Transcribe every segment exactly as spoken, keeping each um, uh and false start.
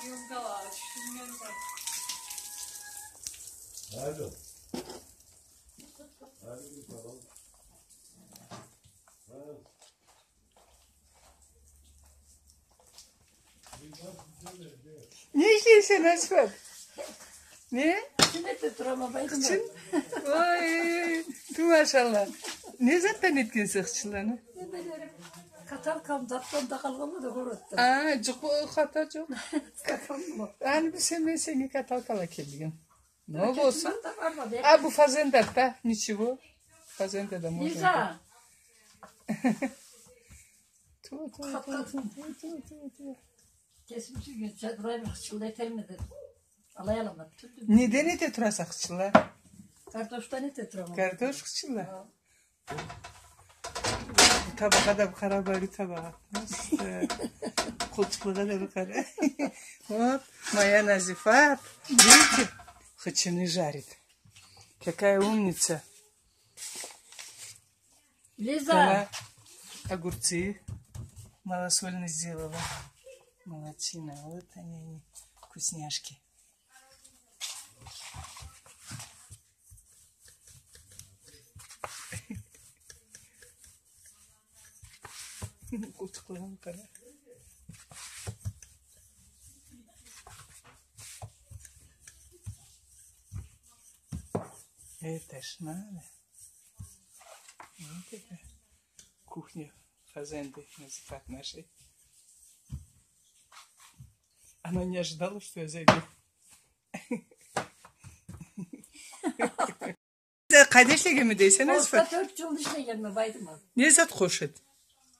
Съёмкала, чюшюрмегенме. Alo. Alo, bir tamam. Ha. Не ишлейсе, Назифат? Не? Къычын эте турама, Байдымат. Къычын? Ой, ту машалла. Не затдан этгенсе къычынланы? Каталкам затдан да къалгъанма да городда. А, джукъ, о, хата джокъ. Каталкам. Аны билсем, мен сеннге каталкала келгенме. Но болсун. А, бу фазенда да, ничего. Фазенда да можно. Лиза! Ту, ту, ту, ту, ту, ту, ту. Кесим сюйгенча, былай бир къычынла этерме дедим. Алай аламат, тюлдю. Неден эте тураса къычынла? Картошдан эте турама. Картош къычынла? Хы. Табакъгъа да бир къара, бары табакъгъа. Просто къолчукълагъа да бир къара. Вот, моя Назифат. Видите? Къычыны жарит. Какая умница. Лиза! Она огурцы малосольно сделала. Молодчина. Вот они, они, вкусняшки. Къолчукълагъа къара. Это ж надо. Вот это кухня фазенды, Назифат нашей. Она не ожидала, что я зайду. Къайда ишлегенме дейсе, Назифат? Къошда тёрт джыл ишлегенме, Байдымат. Не зат къош эди?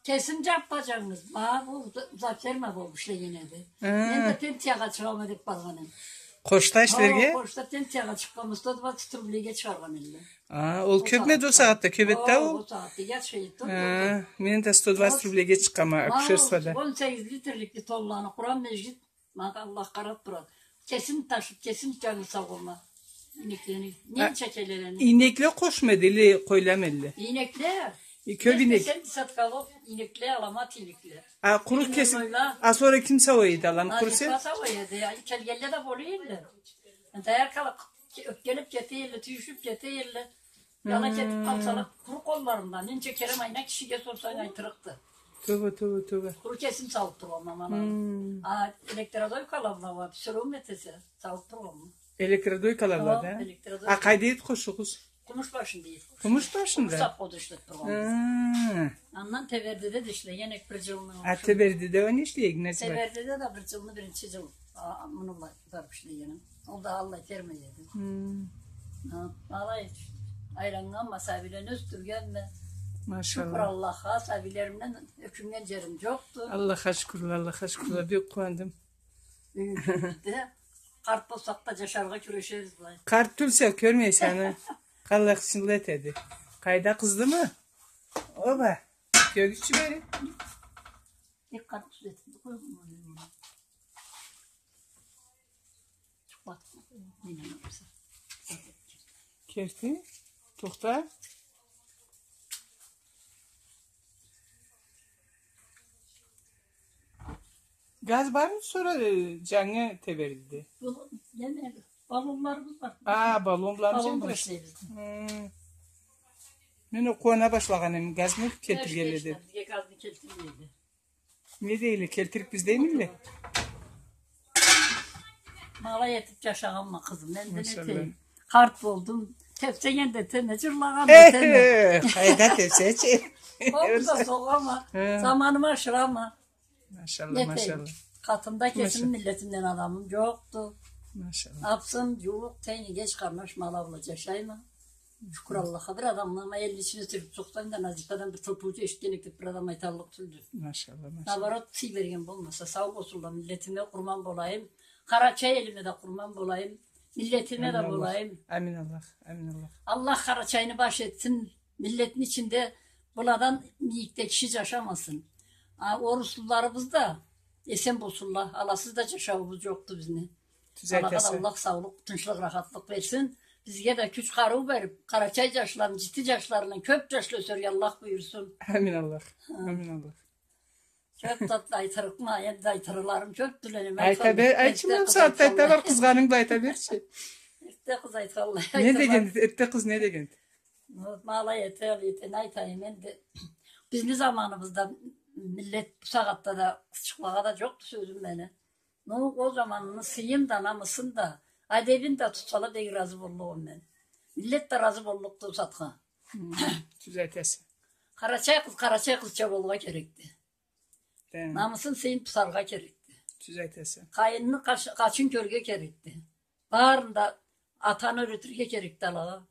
Кесим джаб бажангыз. Ма бу за-, за ферма болуб ишлеген эди. Хы. Мен да пенсиягъа чыгъама деб баргъан эдим. Къошда ишлерге? О, къошда пенсиягъа чыкъгъанма, сто двадцать рублейге чыгъаргъан эдиле. А, ол кёбмеди ол сагъатда, кёб эди да ол. О, ол сагъатда яш эди. А, мен да сто двадцать рублейге чыкъгъанма акушерствода. Ма ол он сегиз литрликди тоннаны къурам межгит. Ма Аллах къараб турады. Кесим ташыб, кесим джангыз сауама. Ийнеклени. Ненча келелени. Ийнекле къошму эди, или къойламы эдиле? Ийнекле. Э, кёб ийнек. Сексен десятка ийнекле, аламат ийнекле. А, къуру кесим. А, сора ким сауа эди аланы, къуру сен? Назифа сауа эди. Келгенле да бола эдиле. Дояркала ёпкелеб кете эдиле, тюйюшюб кете эдиле. Яла кетиб къалсала, къуру къолларында. Ненча кере, айна кишиге сорсанг, айтырыкъды. Тоба, тоба, тоба. Къуру кесим саууб тургъанма, ма. А электродойкала бла, бла бюсюрюуюм этесе, саууб тургъанма. Электродойкала бла да? Электродойка. А къайда эди къошугъуз? Къумуш башында эди къошугъуз. Къумуш башында? Къумуш совхозда ишлеб тургъанма. Хы. Андан Тебердиде да ишлеген эдик бир джылны. А Тебердиде не ишлеген эдинг, Назифат? Тебердиде да бир джылны биринчи джыл. А, муну бла барыб ишлегеним. Ол да аллай ферма эди. Хы. Ха, алай айланнганма, сабийлени ёсдюргенме. Машалла. Шукур Аллахха, сабийлеримден ёкюннген джерим джокъду. Аллахха шукурла, Аллахха шукурла, бек къууандым. Юйюбюзде къарт болсакъ да, джашаргъа кюрешебиз былай. Къарт тюлсе, кёрмейсе аны. Къаллай къычынла этеди. Къайда, къыздымы? Оба. Кёргюзчю бери. Бек къарт тюзетиб къойгъан. Керти, тохта. Газ бармы сора, э, джангы Тебердиде? Бу, неме, баллонларыбыз бар. А, баллонланы джандырасыз. Хы. Мен ол къууана башлагъан эдим, газны келтиргенле деб. Бизге газны келтирмейди. Не дейле, келтирикбиз деймиле? Ма алай этиб джашагъанма, къызым, мен да не этейим? Машалла. Къарт болдум. Тепсеген да этеме, джырлагъан да этеме. Э, къайда тепсечи? Ол да согъама. Хы. Заманыма ашырама. Машалла, машалла. Къатымда кесим миллетимден адамым джокъду. Машалла. Абсым, джууукъ, тенги, эч къарнаш, ма ала бла джашайма. Шукур Аллахха, бир адамны ма элни ичине сюрюб сокъсанг да, Назифадан бир тылпыу эшитген эдик деб бир адам айталлыкъ тюлдю. Машалла, машалла. Наоборот, сый берген болмаса, сау болсунла, миллетиме къурман болайым, Къарачай элиме да къурман болайым, миллетиме да болайым. Амин Аллах, амин Аллах. Аллах Къарачайны баш этсин, миллетни ичинде быладан мийикде киши джашамасын. А, оруслуларыбыз да эсен болсунла, аласыз да джашауубуз джокъду бизни. Тюз айтаса. Алагъа да Аллах саулукъ, тынчлыкъ, рахатлыкъ берсин. Бизге да кюч, къарыу бериб, къарачай джашларын, джити джашларындан кёб джашла ёсерге Аллах буюрсун. Амин Аллах. Хы. Амин Аллах. Кёп затла айтырыкъма, энди айтырырларым кёп тюлдю. Айта бер, айтчы, бу сагъатда айта бер, къызгъанынг бла айта берчи. Эртте къыз айтханлай. Не деген, эртте къыз не деген? Ма алай эте, алай эте, не айтайым энди. Бизни заманыбызда миллет бу сагъатда да къызчыкълагъа да джокъду сёзюм мени. Ну, ол заманны сыйын да, намысын да, адебин да тутсала, бек разы боллукъма мен. Миллет да разы боллукъду ол затха. Хы, тюз айтаса. Къарачай къыз къарачай къызча болургъа керекди. Да. Намысын, сыйын тутаргъа керекди. Тюз айтаса. Къайынны къач-, къачын кёрюрге керекди. Барын да атаны юретирге керекди алагъа.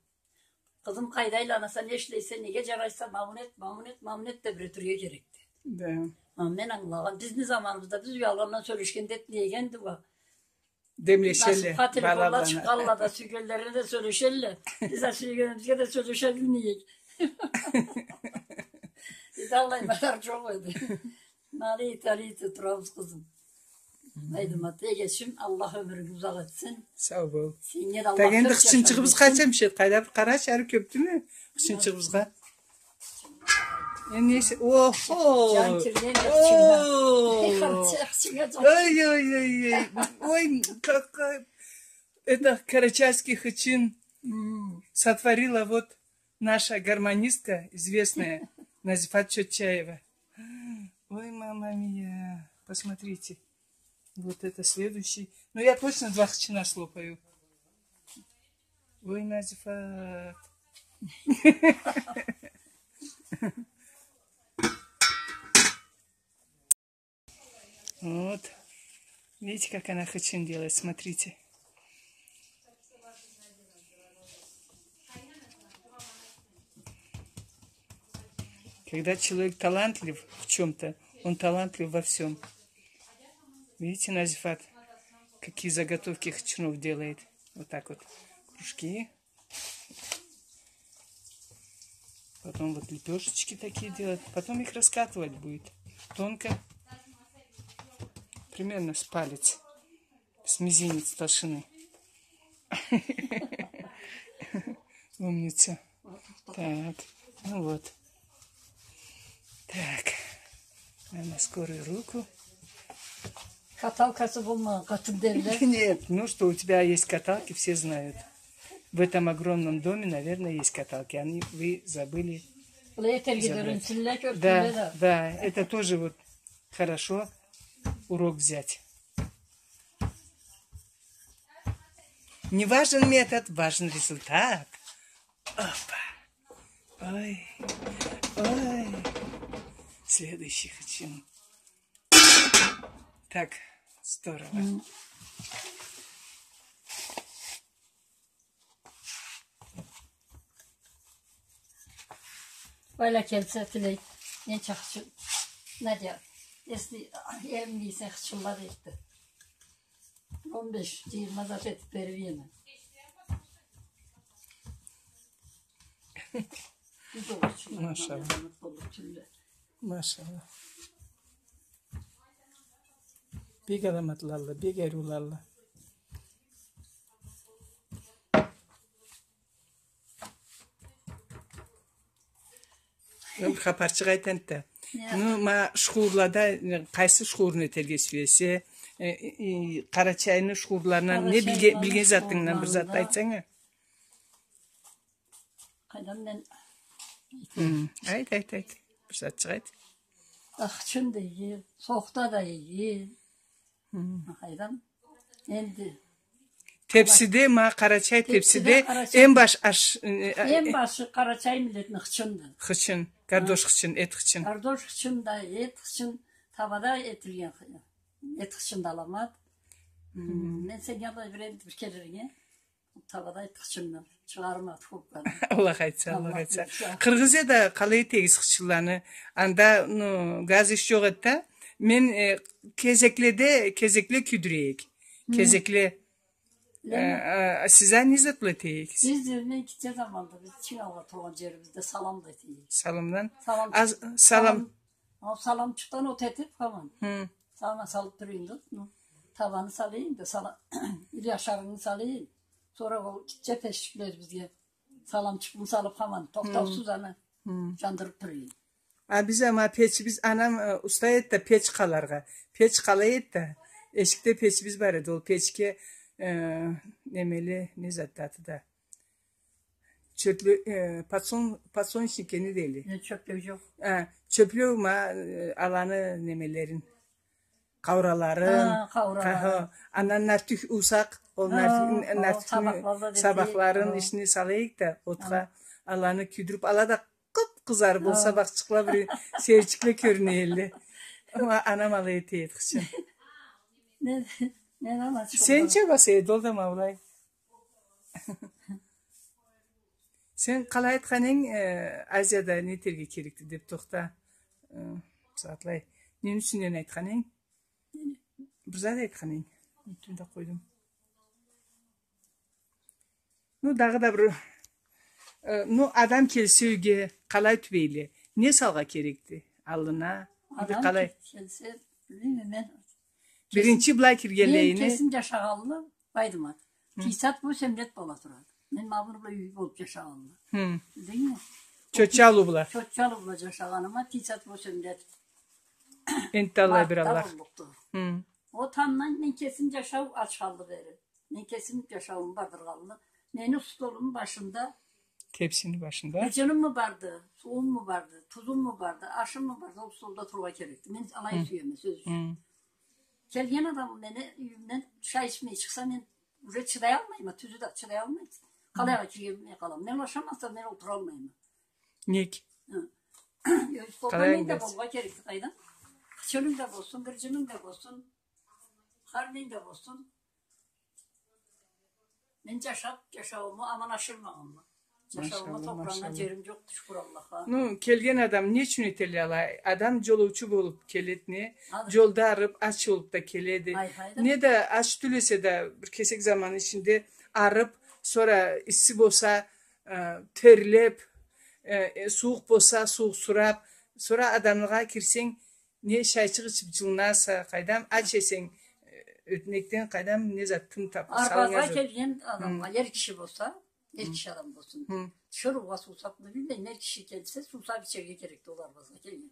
Къызым, къайда айланаса, не ишлейсе, неге джарайса, ма муну эт, ма муну эт, ма муну эт деб юретирге керекди. Да. Ма мен ангылагъан, бизни заманыбызда биз уялгъандан сёлешгенде этмейгенди уа. Демлешелле, насыпха телефонла чыкъгъанла да, сюйгенлерине да сёлешелле. Биз а сюйгенибизге да сёлеше билмейик. Биз аллай мадар джокъ эди. Ма алай эте, алай эте турабыз, къызым. Мгм. Айдым, ата эгечим, Аллах ёмюрюнгю узакъ этсин. Сау бол. Сеннге да Аллах кёб джашарыкъ этсин. Энди хычынчыгъыбыз къачан бишеди? Къайда бир къарачы, ары кёбдюмю? Хычынчыгъыбызгъа. Э, нейсе, охо! Джан кирген хычынга. О! Хычынга джан. Ой, ой, ой, ой. Ой, какая. Это карачайский хычын. М. Сотворила вот наша гармонистка, известная Назифат Чотчаева. Ой, мама мия, посмотрите. Вот это следующий. Ну, я точно два хычына слопаю. Ой, Назифат. Вот. Видите, как она хычын делает? Смотрите. Когда человек талантлив в чём-то, он талантлив во всём. Видите, Назифат, какие заготовки хычынов делает. Вот так вот. Кружки. Потом вот лепёшечки такие делать. Потом их раскатывать будет. Тонко. Примерно с палец. С мизинец толщины. Умница. Так, ну вот. Так. А на скорую руку. Каталкасы болмагъан къатын дерле. Нет, ну что, у тебя есть каталки, все знают. В этом огромном доме, наверное, есть каталки. Они, вы забыли забрать. Былай этерге да юренсинле, кёрсюнле да. Да, да, это тоже вот хорошо урок взять. Не важен метод, важен результат. Опа. Ой, ой. Следующий хычын. Так, здорово. М. Валя келсе, тилей. Ненча хычын? Надя, если, а, эрим дейсе, хычынла дейди. Он беш, джыйырма зат этиб бериб эдим. Машалла. Машалла. Бек аламатлалла, бек ариулалла. Бир хапарчыкъ айтайым да. Я. Ну, ма шхуурлада, э, къайсы шхуурну этерге сюесе, э, э, Къарачайны шхуурладан не билге-, билген затынгдан бир зат айтсанг а. Къайдам мен. Хы, айт, айт, айт. Бир затчыкъ айт. Хычын да иги, сохта да иги. Хы. Къайдам. Энди. Тепсиде, ма къарачай тепсиде, тепсиде къарачай, эм баш аш, э, э, эм башы къарачай миллетни хычынды. Хычын, гардош хычын, эт хычын. Гардош хычын да, эт хычын, табада этилген хы-, эт хычын да аламат. Хы. Мен сеннге алай бир энди бир кере табада эт хычынны чыгъарма, тхупканы. Аллах айтса, Аллах айтса. Аллах айтса. Къыргъызияда къалай этегиз хычынланы? Анда, ну, газ иш джокъ эди да. Мен, э, кезекледе, кезекле кюйдюре эдик. Хы. Кезекле. Э, а, сиз а не зат бла эте эдигиз? Биз, мен гитче заманда, биз Чынгалгъа туугъан джерибизде салам бла эте эдик. Саламдан? Салам. А, салам. Салам. Ол саламчыкъдан от этиб, хаман. Хы. Салам салыб турайым да, ну, табаны салайым да, сала-, или ашарыгъыны салайым. Сора ол гитче пешчиклерибизге саламчыкъны салыб, хаман тохтаусуз аны джандырыб турайым. А биз ама печибиз, анам, э, уста эди да печ къаларгъа. Печ къала эди да, эшикде печибиз бар эди. Ол печге, э, немели, не затды аты да? Чёпле-, э, подсон-, подсолнечник не дейди? Э, чёплеу джокъ. А, чёплеу ма, э, аланы немелерин, къаураларын. Хы, къаураларын. Хы, андан нартюх ууса, ол нартюх, нартюхню сабакъларын ичине сала эдик да, отха аланы кюйдюрюп, ала да къып-къызарып, ол сабакъчыкъла бир сейирчикле кёрюне эдиле. Ама анам алай эте эди, хычын. Не, не, ама чыкъды. Сенча баса эди ол да ма былай. Сен къалай айтхан эдинг, э, Азияда не этерге керекди деп, тохта. Э, сагъатлай. Нени юсюнден айтхан эдинг? Бир зат айтхан эдинг. Унутдум да къойдум. Ну, дагъыда бир, э, ну, адам келсе юйге, къалай тюбейле? Не салыргъа керекди аллына? Адам къалай? Ке-, келсе, билмейме мен. Биринчи былай киргенлейине. Мен кесим джашагъанлы Байдымат. Хы. Пятьдесят восемь лет бола турады. Мен ма муну бла юй болуп джашагъанлы. Хы. Билдингми? Чотчалу бла. Чотчалу бла джашагъаныма пятьдесят восемь лет. Энтта алай бир Аллах. Мартда боллукъду. Хы. Ол андан мен кесим джашау ачханлы бери. Мен кесим джашауум бардыргъанлы. Мени столуму башында. Тепсини башында. Гырджыныммы барды, суумму барды, тузумму барды, ашыммы барды, ол столда турургъа керекди. Мен алай сюеме, сёз ючюн. Хы. Келген адам мени юйюмден чай ичмей чыкъса, мен уже чыдаялмайма, тюзю да чыдаялмайма. Къалайгъа киргенми къалама. Мен ашамасам, мен олтуралмайма. Нек? Хы. Столда ненг да болургъа керекди, къайдам. Хычынынг да болсун, гырджынынг да болсун, хар ненг да болсун. Мен джашап, джашаууму аман ашырмагъанма. Джашаууму топурагъындан джерим джокъду, шукур Аллахха. Ну, келген адам не ючюн этелле алай? Адам джолоучу болуп келеди, не? Джолда арып, ач болуп да келеди. Не да ач тюл эсе да, бир кесек заманны ичинде арып, сора исси болса, э, терлеп, э, э, сууукъ болса, сууукъсурап, сора адамгъа кирсенг, не шайчыкъ ичип джылынаса, къайдам, ач эсенг, э, ётюнекден къайдам, не зат, тым тап-, салыннган зат. Арбазгъа келген адамгъа, эр киши болса, эр киши адам болсун. Тиширыугъа суусап, не билейим, эр киши келсе, суусап ичерге керекди ол арбазгъа келген.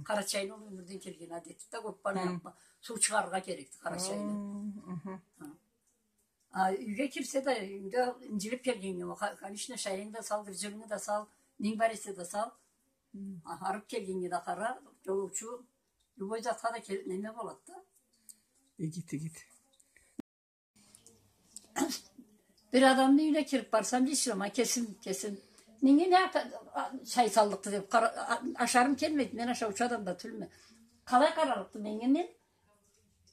Къарачайны ол ёмюрден келген адети да, кёп бла не джапма, суу чыгъарыргъа керекди къарачайны. Хы. А, юйге кирсе да, юйюнде инджилип келгеннге, ха-, конечно, шайынгы да сал, гырджынынгы да сал, ненг бар эсе да сал. Хы. А, арып келгеннге да къара, джолоучу, любой затха да кел-, неме болады да. Игит, игит. Бир адамны юйюне кирип барсам, дейсиз, ма кесим, кесим. Меннге не ата-, а, чай саллыкъды деп, къара-, а, ашарым келмейди, мен ашаучу адам да тюлме. Къалай къараллыкъды меннге, мен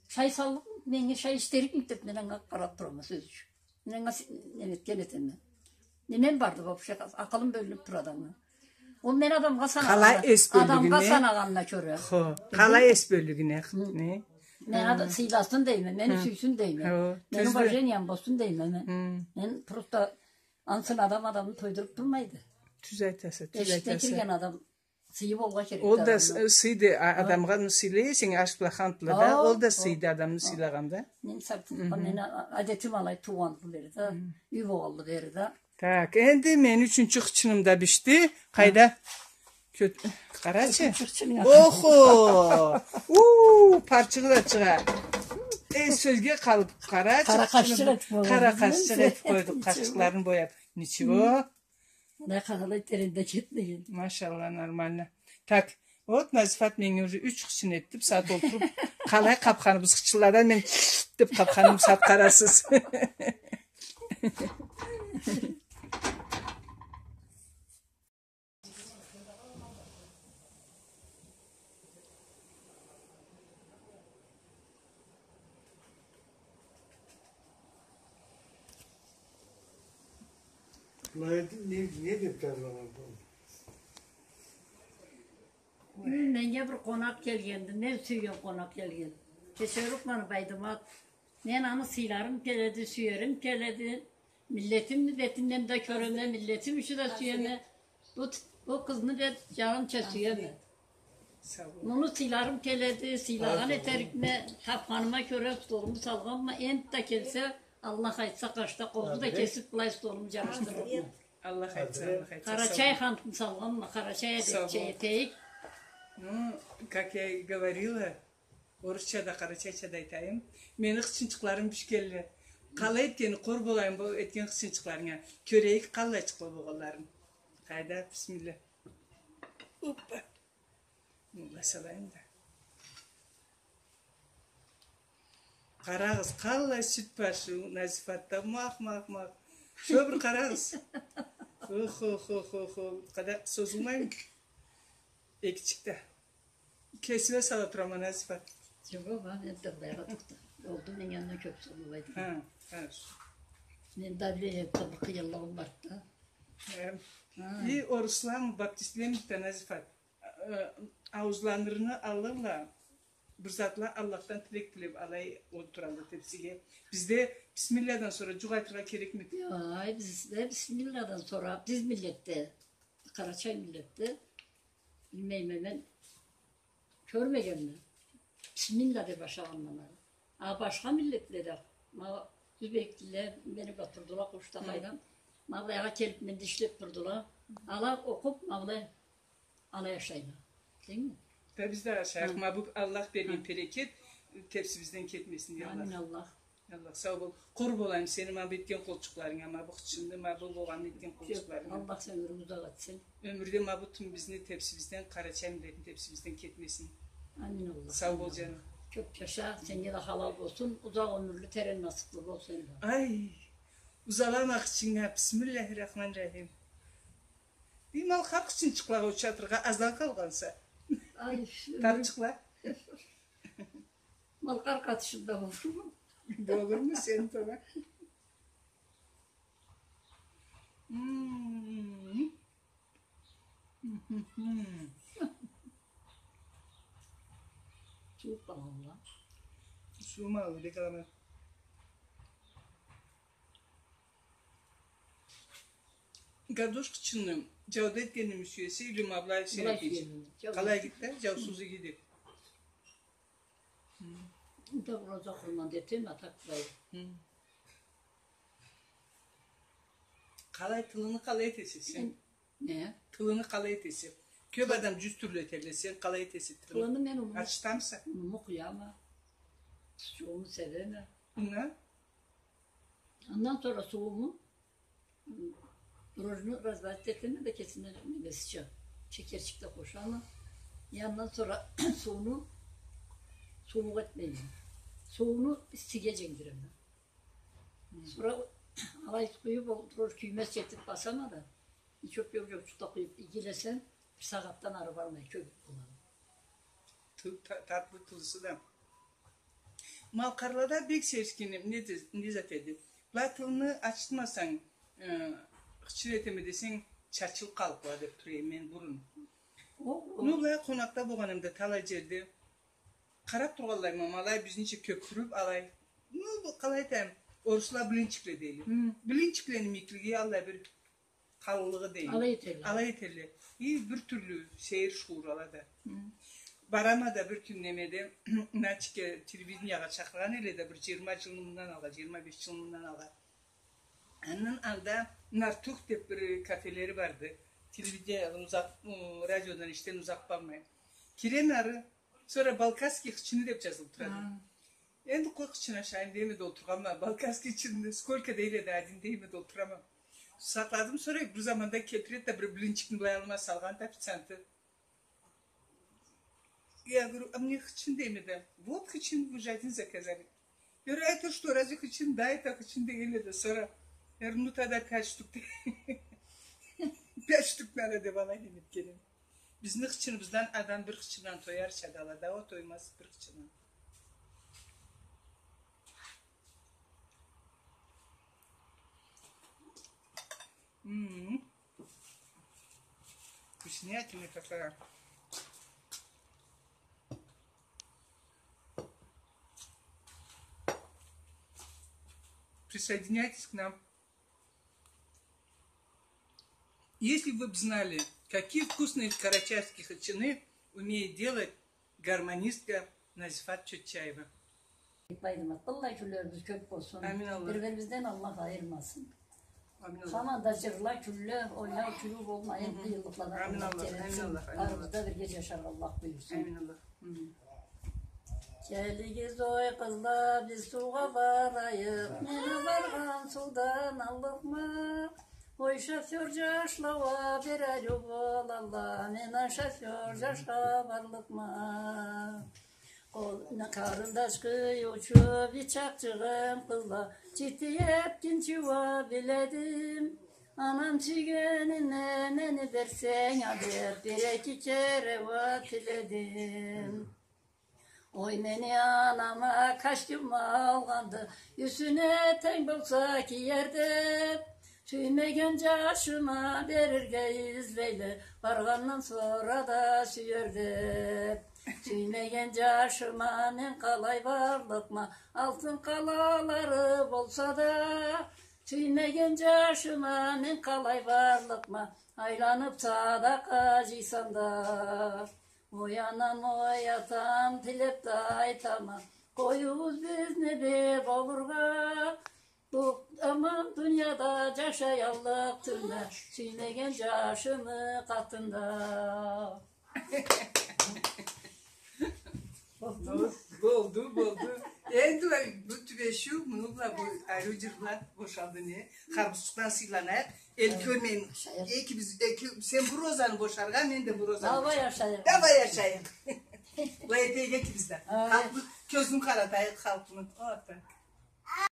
Чай саллыкъмы, меннге чай ичдирикмиди деп, мен анга къарап турама, сёз ючюн. Мен анга с-, неме этген этеме. Немем барды вообще, акъылым бёлюнюп турады анга. Ол мен адамгъа санагъанына, къалай эс бёллюгюне, адамгъа санагъанына кёре. Хо, къалай эс бёллюгюне, не? Мен ада-, сыйласын дейме, мени сюйсюн дейме. Хо, мени уважением болсун дейме мен. Мен просто ансын адам адамны тойдуруп турмайды. Тюз айтаса, тюз айтаса. Эшикге кирген адам сыйы болгъа керек. Ол да адамны. Сы-, сыйды, а-, адамгъа сыйлай эсенг, аш бла, хант бла да, ол да сыйды, адамны сыйлагъан да. Мен сартыкъгъа, мен а-, а-, адетим алай туугъанлы бери да, юй болгъанлы бери да. Так, энди мени ючюнчю хычыным да бишди. Къайда? Кёт-, къарачы. Охо! Уу, парчыгъы да чыгъа. Эй, сёзге къалып, къарачы. Къара къашчыкъ этип къойдукъ, къашчыкъларын бояп. Ничего. Мына къаралай, теренде кетмеген. Машалла, нормально. Так, вот Назифат меннге уже юч хычын этди, бусагъат олтуруп, къалай къапханыбыз хычынладан мен деп къапханым, бусагъат къарарсыз. Былай не, не деп жазылгъан бу? Бюгюн меннге бир къонакъ келгенди, мен сюйген къонакъ келген. Кече урукъланы Байдымат. Мен аны сыйларым келеди, сюерим келеди. Миллетимни бетинден да кёреме, миллетим ючюн да сюеме. Бу, бу къызны бек джанымча сюеме. Муну сыйларым келеди, сыйлагъан этерикме, тапханыма кёре столуму салгъанма, энтда келсе, Аллах айтса, къаршда къозу да кесип, былай столуму джарашдырырма. Аллах айтса, Аллах айтса. Къарачай хантын салгъанма, къарачай адетча этейик. Ну, как я и говорила, орусча да, къарачайча да айтайым. Мени хычынчыкъларым бишгенле. Къалай этгени, къор болайым бу этген хычынчыкъларынга. Кёрейик, къаллайчыкъла болгъанларын. Хайда, бисмилля. Оппа. Мынга салайым да. Къарагъыз, къаллай сют башы Назифатда. Мах, мах, мах. Шо бир къарагъыз. Ох, ох, ох, ох, ох. Къада созулмаймы? Экичик да. Кесиме сала турама, Назифат. Жокъ, а, мен да былайгъа тукъта. Болду, мен андан кёп созулмайдым. Ха, хорошо. Мен давлением да бир къыйынлыгъым барды да. Эм. Ха. И орусламы, баптистлеми да, Назифат? Э, ауузланырыны алларла, бир затла Аллахдан тилек тилеп алай олтуралла тепсиге. Бизде бисмиллядан сора жукъ айтыргъа керекмиди? Ай, бизде бисмиллядан сора, биз миллетде, къарачай миллетде, билмейме мен, кёрмегенме. Бисмилля деп ашагъандан ары. А башха миллетледе, ма, юзбеклиле, мени бла турдула, къошда, къайдам. Ма былайгъа келип, менде ишлеп турдула. Ала окъуп, ма былай Алай ашайла. Дейми? Да биз да ашайыкъ. Ха. Ма бу Аллах берген берекет тепсибизден кетмесин, я Аллах. Амин, Аллах. Аллах, сау бол. Къор болайым сени ма бу этген къолчукъларынга, ма бу хычынны, ма бу болгъанны этген къолчукъларынга. Аллах сен ёмюрюнгю узакъ этсин. Ёмюрде ма бу тюм бизни тепсибизден, къарачай миллетни тепсибизден кетмесин. Амин, Аллах. Сау бол, жаным. Кёп жаша, сеннге да халал болсун. Узакъ ёмюрлю, терен насыплы бол сен да. Ай, узалама хычынга, бисмиллахир-рахманир-рахим. Бир малкъар хычынчыкълагъа ушатыргъа аздан къалгъанса. Ай, тапчыкъла. Малкъар къатышында болурму? Болурму сен, тора? Мм. Сууукъ къалгъанла. Сууукъ къалгъанла, бек аламат. Гардош хычынны жауда этгеними сюесе, или ма былай сен этесе? Къалай иги да, жаусуз иги деп. Хы. Да ораза къурман да этеме, а так былай. Хы. Къалай, тылынгы къалай этесе сен? Не? Тылынгы къалай этесе? Кёп адам жюз тюрлю этелле, сен къалай этесе тылынгы? Тылынгы мен унуму, ачытамыса? Унуму къуяма. Сычугъуму себеме. Унга? Андан сора суууму, м, дрожжуну разварить этеме да кесине немесича, шекерчик да къошама. И андан сора сууну сууукъ этмейме. Сууну иссиге женгдиреме. Сора алай къуюп, ол дрожж кюймезча этип басама да, и чоп-чоп, чопчукъ да къуюп игилесем, бир сагъатдан ары бармай, кёбюк болады. Ту-, та-, татлы тузлусу да. Малкъарлада бек сескенеме, не де-, не зат эди. Былай тылынгы ачытмасанг, э, хычын этеме десенг, чачылып къалып къала деп тура эдим мен бурун. О, о. Ну, былай къонакъда болгъанымда талай жерде къарап тургъанлайма, ма алай бизнича кёпюрюп алай. Ну, бу къалай айтайым, орусла блинчикле дейле. Хы. Блинчиклени мийиклиги аллай бир къалынлыгъы дейим. Алай этелле. Алай этелле. И бир тюрлю сейир шуур ала да. Хы. Барама да бир кюн немеде, Начикге телевидениягъа чакъыргъан эле да, бир жыйырма жыл мындан алгъа, жыйырма беш жыл мындан алгъа. Андан анда Нартюх деп бир кафелери барды. Телевиденияден узакъ, ы, радиодан иштен узакъ бармай. Киреме ары, сора балканский хычыны деп жазылып турады. Хы. Энди къой, хычын ашайым дейме да олтургъанма. Балканский хычынны сколько дейле да, один дейме да олтурама. Сакъладым, сора бир заманда келтиреди да, бир блинчикни былай аллыма салгъанды официанты. Я говорю, а мне хычын дейме да. Вот хычын, вы же один заказали. Я говорю, а это что, разве хычын? Да, это хычын дейме да. Сора, я говорю, ну тогда пять штук. Пять штук надо деп алай неме этгеним. Бизни хычыныбыздан адам бир хычындан тоярча да ала да, о тоймаз бир хычындан. Мм. Вкуснятина какая. Присоединяйтесь к нам. Если бы вы б знали, какие вкусные карачаевские хычыны умеет делать гармонистка Назифат Чотчаева. Байрамы быллай кюнлерибиз кёп болсун. Амин, Аллах. Бир-бирибизден Аллах айырмасын. Амин Аллах. Хаманда джырла, кюлле, ойнау, кюлю болмайын, къыйынлыкъладан Аллах джер этсин. Амин Аллах, амин Аллах. Барыбызгъа да бирге джашаргъа Аллах буюрсун. Амин Аллах. Келигиз, ой къызла, биз суугъа барайыкъ, мен а баргъан суудан аллыкъма. Ой, шофёр джашла уа бир ариу болалла, мен а шофёр джашха барлыкъма. Къол-, къарындаш къыйыучу, бичакъчыгъым къызла, джити этгинчи уа биледим. Анам сюйгенине мени берсенг а деп, бир-эки кере уа тиледим. Ой, мени анама костюм алгъанды, юсюне тенг болса киерди. Сюймеген джашыма берирге излейле, баргъандан сора да сюер деп. Сюймеген джашыма мен къалай барлыкъма, алтын къалалары болса да. Сюймеген джашыма мен къалай барлыкъма, айланып садакъа джыйсам да. Ой, анам, ой, атам, тилеп да айтама, къоюгъуз бизни бир болургъа. Бу аман дунияда джашаяллыкъ тюлме, сюймеген джашымы къатында. Болду, болду. Энди бу тюбешиу, муну бла бу ариу джырла бошалды, не? Харбузчукъдан сыйланайыкъ. Элкё, мен, экибиз, эки, сен бу розаны бошаргъа, мен да бу розаны бошаргъа. Давай ашайыкъ. Давай ашайыкъ. Былай этейик экибиз да. Халкъны кёзюн къаратайыкъ, халкъны. Вот так.